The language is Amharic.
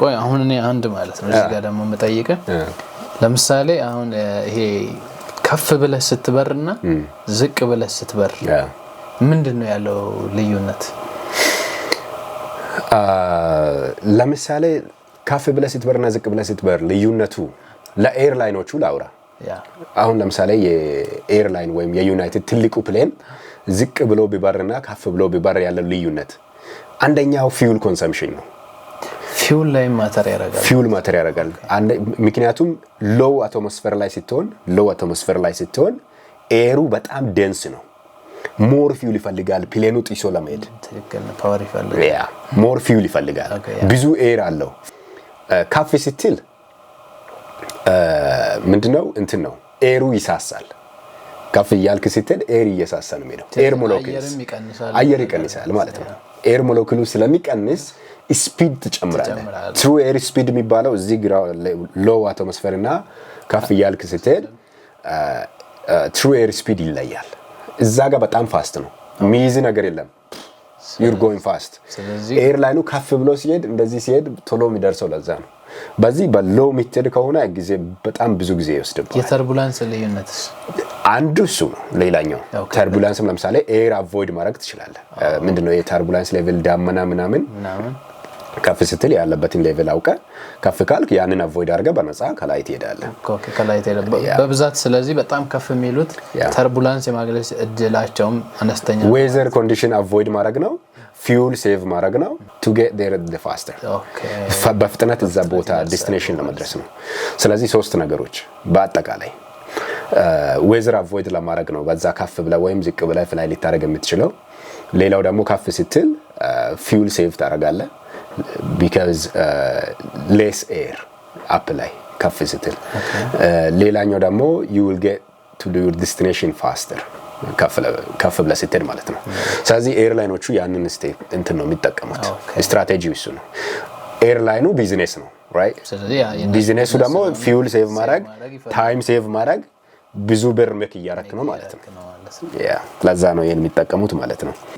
ቆይ፣ አሁን እኔ አንድ ማለት ነው እዚህ ጋር ደግሞ የምጠይቅህ፣ ለምሳሌ አሁን ይሄ ከፍ ብለህ ስትበርና ዝቅ ብለህ ስትበር ምንድን ነው ያለው ልዩነት? ለምሳሌ ከፍ ብለህ ስትበርና ዝቅ ብለህ ስትበር ልዩነቱ ለ airline ኦቹ ላውራ። አሁን ለምሳሌ የ airline ወይም የ United ትልቁ plane ዝቅ ብሎ ቢበርና ከፍ ብሎ ቢበር ያለው ልዩነት አንደኛው fuel consumption ነው። Fuel ላይ matter ያደርጋል። Fuel matter ያደርጋል። ምክንያቱም low atmosphere ላይ ስትሆን air ኡ በጣም dense ነው። More fuel ይፈልጋል plane ኑ ጥሶ ለመሄድ። ትክክል ነው። Power ይፈልጋል። Yeah, more fuel ይፈልጋል። ብዙ air አለው። ከፍ ስትል ምንድነው እንትን ነው፣ air ኡ ይሳሳል። ከፍ እያልክ ስትል air እየሳሳ ነው የሚሄደው። Air molecules አየርም ይቀንሳል። አየር ይቀንሳል ማለት ነው። Air molecule ኡ ስለሚቀንስ speed ትጨምራለህ። ትጨምራለህ። True air speed የሚባለው እዚህ low atmosphere እና ከፍ እያልክ ስትሄድ true air speed ይለያል። እዛ ጋር በጣም fast ነው፣ የሚይዝ ነገር የለም። You're going fast። ስለዚህ Airline ኑ ከፍ ብሎ ሲሄድ፣ እንደዚህ ሲሄድ ቶሎ የሚደርሰው ለዛ ነው። በዚህ በ low የምትሄድ ከሆነ ጊዜ በጣም ብዙ ጊዜ ይወስድብሃል። የ turbulence ልዩነትስ? አንዱ እሱ ነው። ሌላኛው turbulence ም ለምሳሌ air avoid ማድረግ ትችላለህ። ምንድነው የ turbulence level ዳመና ምናምን ምናምን ከፍ ስትል ያለበትን level አውቀህ ከፍ ካልክ ያንን avoid አድርገህ በነፃ ከላይ ትሄዳለህ። Okay፣ ከላይ ትሄደ በብዛት። ስለዚህ በጣም ከፍ የሚሉት turbulence የማግኘት እድላቸውም አነስተኛ ነው። Weather condition avoid ማድረግ ነው። Fuel save ማድረግ ነው። To get there faster፣ በፍጥነት እዛ ቦታ destination ለመድረስ ነው። ስለዚህ ሶስት ነገሮች በአጠቃላይ weather avoid ለማድረግ ነው። በዛ ከፍ ብለህ ወይም ዝቅ ብለህ fly ልታደርግ የምትችለው። ሌላው ደግሞ ከፍ ስትል fuel save ታደርጋለህ because less air up ላይ ከፍ ስትል። ሌላኛው ደግሞ you will get to your destination faster ከፍ ብለህ ስትሄድ ማለት ነው። ስለዚህ airline ኦቹ ያንን step እንትን ነው የሚጠቀሙት። ስትራቴጂው እሱ ነው። Airline ኑ ቢዝነስ ነው፣ right? ስለዚህ ያ የእነሱ ቢዝነሱ ደግሞ fuel save ማድረግ፣ ማድረግ ይፈልጋል። Time save ማድረግ፣ ብዙ ብር make እያረክ ነው ማለት ነው። ነው ማለት ነው። Yeah፣ ለዛ ነው ይሄን የሚጠቀሙት ማለት ነው።